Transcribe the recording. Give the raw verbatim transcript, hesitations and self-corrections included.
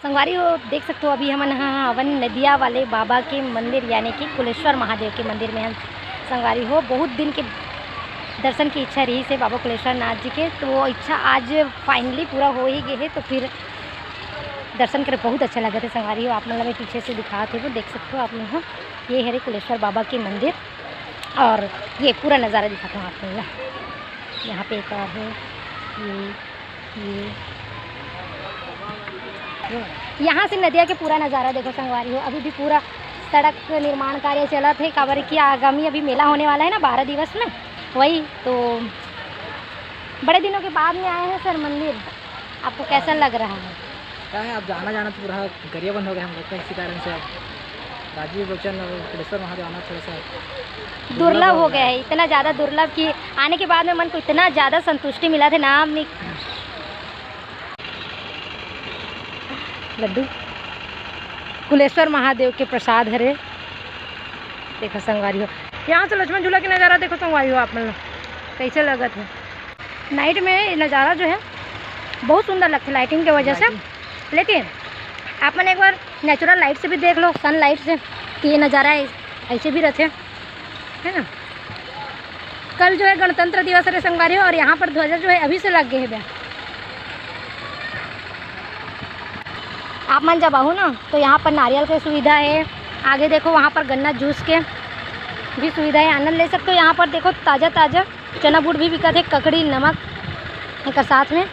संगवारी हो, देख सकते हो, अभी हमन ह हवन नदिया वाले बाबा के मंदिर, यानी कि कुलेश्वर महादेव के मंदिर में हन। संगवारी हो, बहुत दिन के दर्शन की इच्छा रहिस हे बाबा कुलेश्वर नाथ जी के, तो वो इच्छा आज finally पूरा हो ही गे हे। तो फिर दर्शन करे बहुत अच्छा लगत हे संगवारी हो। आप मन ला मैं पीछे से दिखात हे, वो देख सकते हो आप मन ह, ये हरे कुलेश्वर बाबा के मंदिर। और ये पूरा नज़ारा दिखाता हूँ आप मन ला। यहाँ पे एक और है, ये, ये। यहाँ से नदिया के पूरा नज़ारा देखो संगवारी हो। अभी भी पूरा सड़क निर्माण कार्य चलत हे, काबर कि आगामी अभी मेला होने वाला है ना, बारह दिवस में, वही तो बड़े दिनों के बाद में आए हैं सर मंदिर। आपको कैसा लग रहा है? क्या है, अब जाना जाना तो पूरा गरिया बंद हो गया हम लोग का, इसी कारण से अब राजीव लोचन और कुलेश्वर महादेव आना थोड़ा सा दुर्लभ हो गया है, इतना ज़्यादा दुर्लभ कि आने के बाद में मन को इतना ज़्यादा संतुष्टि मिला थे ना, आप नहीं। लड्डू कुलेश्वर महादेव के प्रसाद हरे। देखो संगवारी हो, यहाँ से लक्ष्मण झूला के नज़ारा देखो संगवारी हो, आप मन ला कैसे लगत है। नाइट में ये नज़ारा जो है बहुत सुंदर लगता है लाइटिंग की वजह से। लेकिन आप मन एक बार नेचुरल लाइट से भी देख लो, सन लाइट से, कि ये नज़ारा ऐ-, ऐसे भी रहते, है ना। कल जो है गणतंत्र दिवस रे संगवारी हो, और यहाँ पर ध्वजा जो है अभी से लग गए है बे। आप मन जब आहो ना, तो यहाँ पर नारियल के सुविधा है। आगे देखो, वहाँ पर गन्ना जूस के भी सुविधा है, आनंद ले सकते हो। यहाँ पर देखो, ताज़ा ताज़ा चना बूट भी बिकत है, ककड़ी, नमक एकर साथ में।